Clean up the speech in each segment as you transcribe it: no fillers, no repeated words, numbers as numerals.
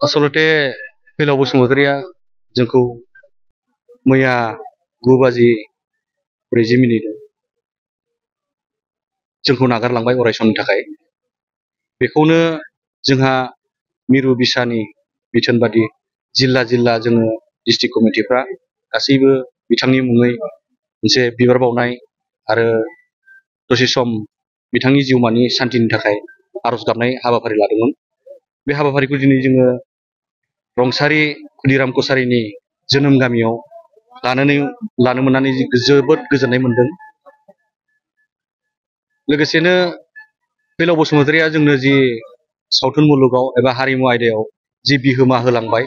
आसलते फैलाव बसुमतारिया जोंखौ मैया 9:40 जोंखौ नागारलांबाय अराय समनि थाखाय। बेखौनो जोंहा मिरु बिसानि बिथोन बादि जिल्ला जिल्ला जोङो डिस्ट्रिक्ट कमिटिफ्रा गासैबो बिथांनि मुङै मोनसे बिबार बावनाय आरो दसे सम बिथांनि जिउमानि सान्तिनि थाखाय आरज गाबनाय हाबाफारि लादोंमोन। बे हाबाफारिखौ दिनै जोङो रंसारि खुदिराम कसारिनि जोनोम गामियाव लानो मोननानै जोबोद गोजोननाय मोनदों। लोगोसेनो फैलाव बसुमतारिया जोंनो जि सावथुन मुलुगाव एबा हारिमु आयदायाव जि बिहोमा होलांबाय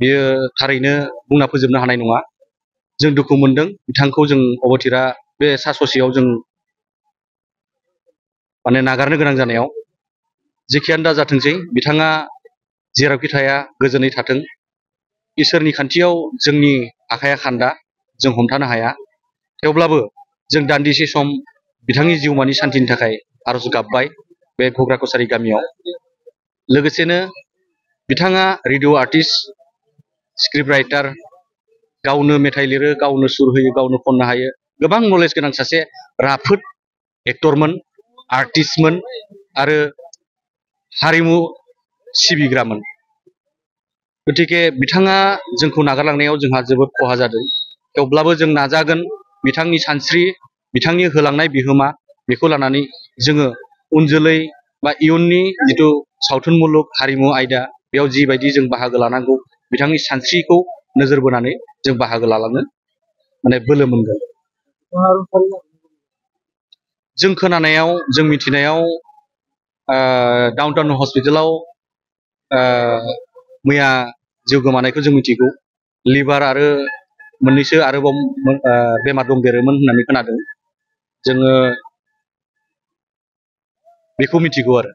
बेयो थारैनो बुंना फोजोबनो हानाय नङा। जों दुखु मोनदों बिथांखौ जों अबथिरा बे सा ससेयाव जों माने नागारनो गोनां जानायाव। जेखियानो दा जाथोंसै बिथाङा जेरावखि थाया गोजोनै थाथों। इसोरनि खान्थियाव जोंनि आखाइया खान्दा, जों हमथानो हाया। थेवब्लाबो जों दान्दिसे सम बिथांनि जिउमानि सान्तिनि थाखाय आरज गाबबाय बे घग्रा कसारि गामियाव। लोगोसेनो बिथाङा रेडिअ आर्टिस्ट, स्क्रिप्ट राइटार, गावनो मेथाइ लिरो, गावनो सुर होयो, गावनो खननो हायो, गोबां नलेज गोनां सासे राफोद एक्टरमोन, आर्टिस्टमोन आरो हारिमु सिबिग्रामोन। गतिके बिथाङा जोंखौ नागारलांनायाव जोंहा जोबोद खहा जादों। थेवब्लाबो जों नाजागोन बिथांनि सानस्रि, बिथांनि होलांनाय बिहोमा बेखौ लानानै जोङो उन जोलै बा इयुननि जिथु सावथुन मुलुग हारिमु आयदा बेयाव जिबायदि जों बाहागो लानांगौ बिथांनि सानस्रिखौ नोजोर बोनानै जों बाहागो लालांनो माने बोलो मोनगोन। जों खोनानायाव, जों मिथिनायाव डाउन टाउन हस्पिटालाव मैया जिउ गोमानायखौ जों मिथिगौ। लिभार आरो मोननैसो आरोबाव बेमार दंदेरोमोन होननानै खोनादों। जोङो बेखौ मिथिगौ आरो